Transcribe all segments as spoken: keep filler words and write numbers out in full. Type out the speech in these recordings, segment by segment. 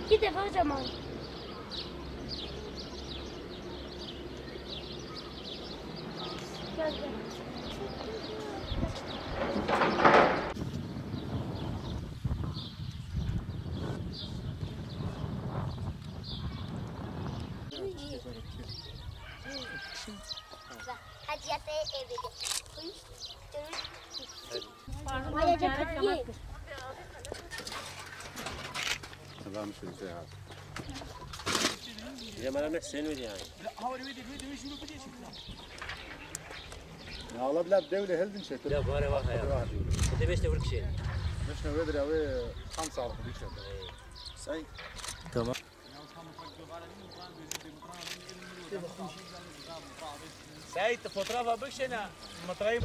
Git eve, kocaman. Gel, gel. Selam, şunu şey abi. Ya bana ne sen öyle yani? Ya Allah bilir, devle heldin şey. Ya bana bak ya. Te beş de vur kişi. Beş ne vedir abi, tam sağlıklı bir şey. Say. Tamam. Seyîd, tu fotoğrafa bikişêne, mitrayî.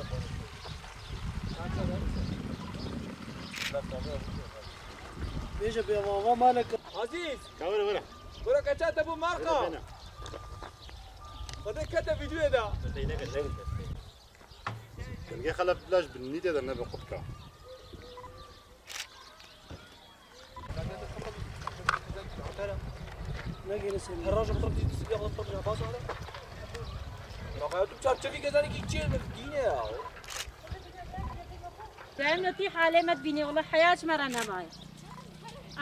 Bêje bê vava malek. Azîz. Kawir were. Were, keça te bû marka. Were bene. Xwedê kete vîdyoyê de. Belge xelef bilaj bin nîdê de nebe qutka. Her roja xwe dî sibiya xwe xwe ya bas were. Ya xwe tu çar çekî gezanî ki çê dîne ya. Em netî halê me dibînê, wele heya ji me re nemaye.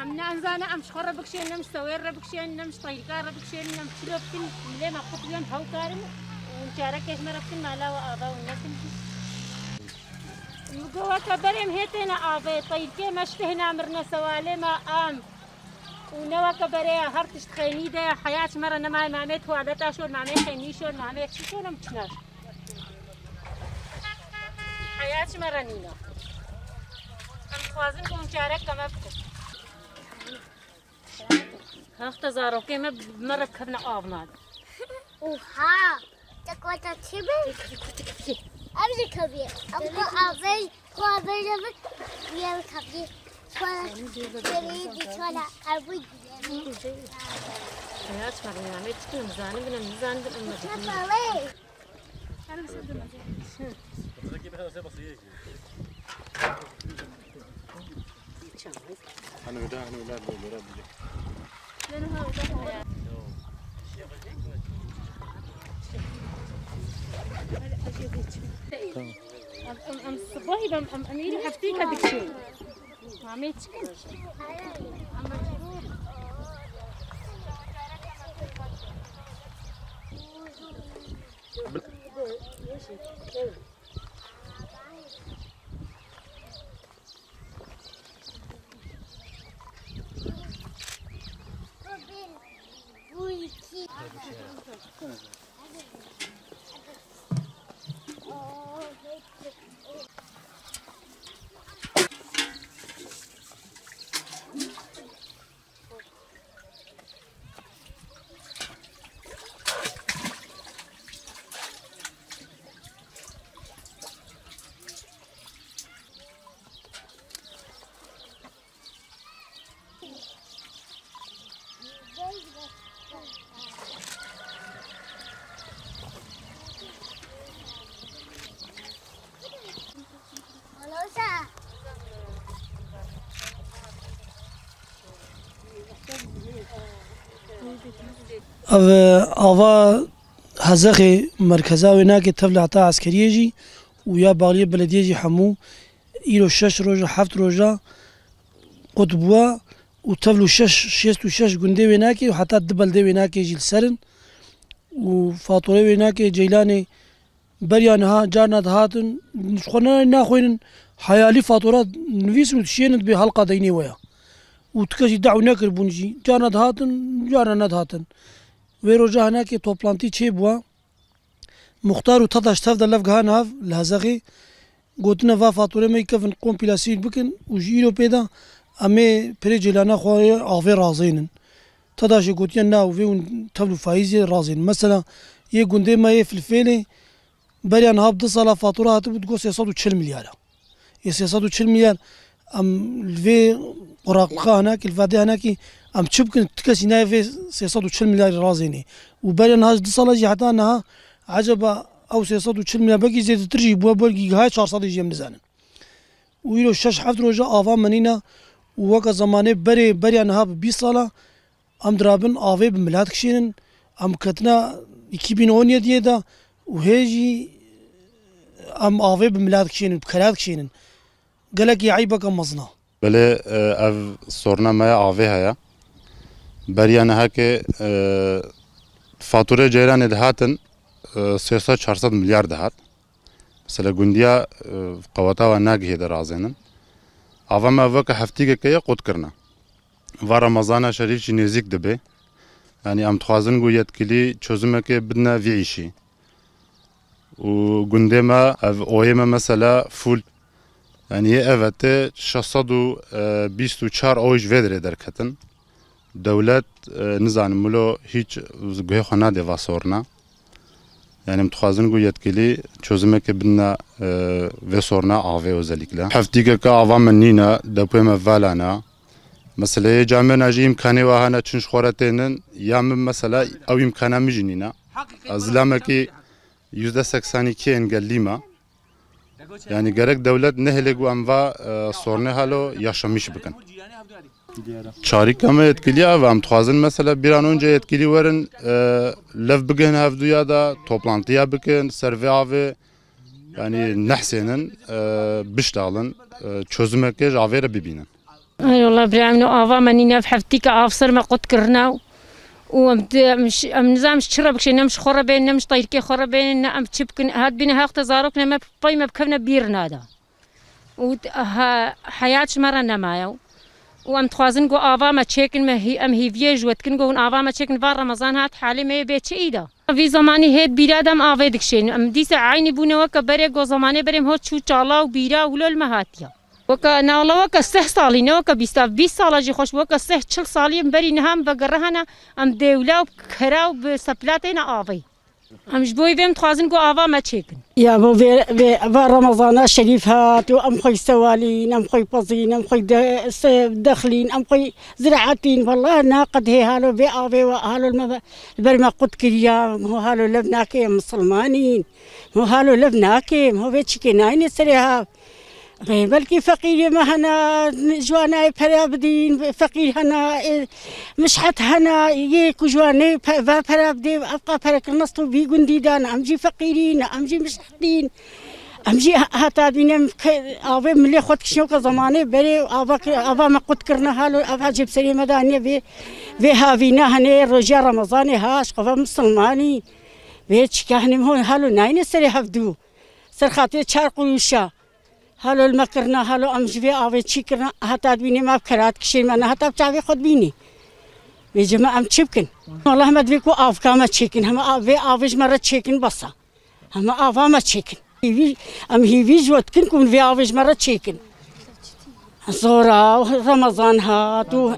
Em ne em zane, em ji xwe re bikişên, ne em ji sewêr re bikişên, ne em ji teyrika re bikişên, ne em çilo bikin, milê me qut biyon hewkarin û çarekê ji me re bikin, mala we ava û nekin. Min got, weke berê em hê têne avê, teyrkê me ji tihna mirine, sewalê me am. Û ne weke berê ya, her tişt xênî de, heya ji me re nemaye, mamê tuwalet aşor, mamê xênî şor, mamê çi şor, em çi naş. Heya ji me re nîne. Em dixwazin ku hûn çarek me bikin. Hexta zarokê me bi me re kevne av nadin. Oha! Te kota çi be? Ev jî kevî. Ev ku avê, ku avê jî bi, yê kevî. Ku avê jî bi, ev bu. Heya çi me re name çikin, em zanin bin, em nizanin bin, em ne bikin. Çawa? Hanu da, hanu da, bu, bu, bu. Em, em, em, sibahî em, em, em, îrî heftî ke dikişîn. Amê çi? Ev, e, ava Hezexê merkeza wê nake, tevlî heta eskeriyê jî û ya baliyê belediyê jî hemû îro şeş roja, heft roja qut bûa û tevlî şeş, şêst û şeş gundê wê nake û heta du beldê wê nake jî li ser in û faturê wê nake Ceylanê. Beriya niha carna dihatin, ji xwe ne naxwînin, heyalî fatura nivîsin û dişênin dibê halqa deynê we ya. Û ti kes jî dewr nekiribûn jî. Carna dihatin, carna nedihatin. Vê roja hinekê toplantî çêbûwa. Muxtar û Tadaş tev de lev gihane hev li Hezexê. Gotine va faturê me yî kevin kompîle sîl bikin û ji îro pê de em ê pirê cêlana xwe yê avê razênin. Tadaşê gotiye na û vê hûn tevl û faîzê razênin. Mesela yê gundê me yê Filfêlê beriya niha bi du sala fatura hatibû digot sê sed û çil milyar e. Yê sê sed û çil milyar em li vê quraqlixa hinekî, li vadê hinekî Em çi bikin, ti kesî nayê vê sê sed û çil milyarî razênê. Û beriya niha ji du sala jî heta niha, eceba ew sê sed û çil milyar belkî zêdetir jî bûye, belkî gihaye çar sed jî em nizanin. Û îro şeş heft roja ava me nîne û weke zemanê berê, beriya niha bi bîst sala em dirabin avê bi milat kişênin. Em ketine iki bin on yediyê de û hê jî em avê bi milat kişênin, bi kerat kişênin. Gelekî eybeke mezin e. Belê, e, ev sorna me ya avê heye. Beriya nihekê, e, faturê ceyranê dihatin, e, sê sed çar sed milyar dihat. Mesela gundiya, e, qeweta we nagihê de razênin. Ava me ev weke heftîkeke ye qut kirine. Va Remezana Şerîf jî nêzîk dibe. Yanî em dixwazin ku yetkilî çözümekê bidine vî îşî. Û gundê me, ev oyê me mesela full, yanî yê ev e tê şeş sed û bîst û çar oy ji vê derê derketin. Dewlet, e, nizanim wilo hîç guhê xwe nade va sorna. Yanî em dixwazin ku yetkilî çözümekê bidine, e, vê sorna avê özellikle. Heftîkeke ava min nîne, depoyê me vala ne. Meseleyê camêrna jî îmkanê wa hene çin ji xwe re tênin, ya min mesela ew îmkana min jî nîne. Ez zilamekî yüzde seksen iki engellî me. Yanî gerek dewlet nehêle ku em va, e, sornê halo yaşamîş bikin. Çarîka me yetkilî ev e, em dixwazin mesela bir an önce yetkilî werin, e, lev bigihine hevduya de, toplantiya bikin, ser vê avê, yanî nehsênin, e, biştalin, e, çözümekê ji avê re bibînin. Ay wallah birayê min, ava me nîne, ev heftîke av ser me qut kirine û em di-, em ji, em nizam ji çi re bikişên, nem ji xwe re bên, nem ji teyrikê xwe re bên, ne em çi bikin. Hat bîne hewqte zarok ne me pey me bikevne bîr nada. Û ha-, heyat ji me re nemaye. Û em dixwazin ku ava me çêkin, me hî-, em hîviyê ji we dikin ku hûn ava me çêkin, va Remezan hat, halê me yê bê çi îda. Vî zemanî hêt bîra de em avê dikişên. Em dîsa eynî bûne weke berê, ku zemanê berê em hot çû çala û bîra û lol me hatiye. Weke nala weke sih salî, ne weke bîst, bîst sala jî xweş, weke sih çil salî em berî niha em vegerihane, em dêwla û kera û bi sepla têne avê. Em ji bo vê em dixwazin ku ava me çêkin. Ya bo vê, vê, va Remezana Şerîf hat û em xwe sewalîn, em xwe pezîn, em xwe de-, se-, dexlîn, em xwe ziraetîn. Wellahî naqedihê halo vê avê we halo li me, li ber me qut kiriya. Ho halo lev nake, em misilmanîn. Ho halo lev nake, ho vê çikê nayne serê ha. Ê, belkî feqîrê me hene, ji wan nayê pere bidîn, feqîr hene, ê, mişhet hene, yê ku ji wan nê pe-, ve pere bidê, evqa pere kirine sto vî gundî de ne, em jî feqîrîn, ne em jî mişhetîn. Em jî he-, heta dîne em ke-, avê milê xwe dikişin weke zemanê berê ava kir-, ava me qut kirine halo, ev hecê bi serê me de hene vê, vê havîne hene rojiya Remezanê ha, ji qeve misilmanî. Vê çike hene ho-, halo nayne serê hevdû. Ser xatirê çar quruşa. Halo li me kirina, halo em ji vê avê çî kirina, heta dibînê me bi kerat kişên me, ne heta bi çavê xwe dibînê. Vê cem me em çi bikin? Wallah me divê ku avka me çêkin, hema av-, vê avê ji me re çêkin bes e. Hema ava me çêkin. Hîvî, em hîvî ji we dikin ku min vê avê ji me re çêkin. Zor e, Remezan hat û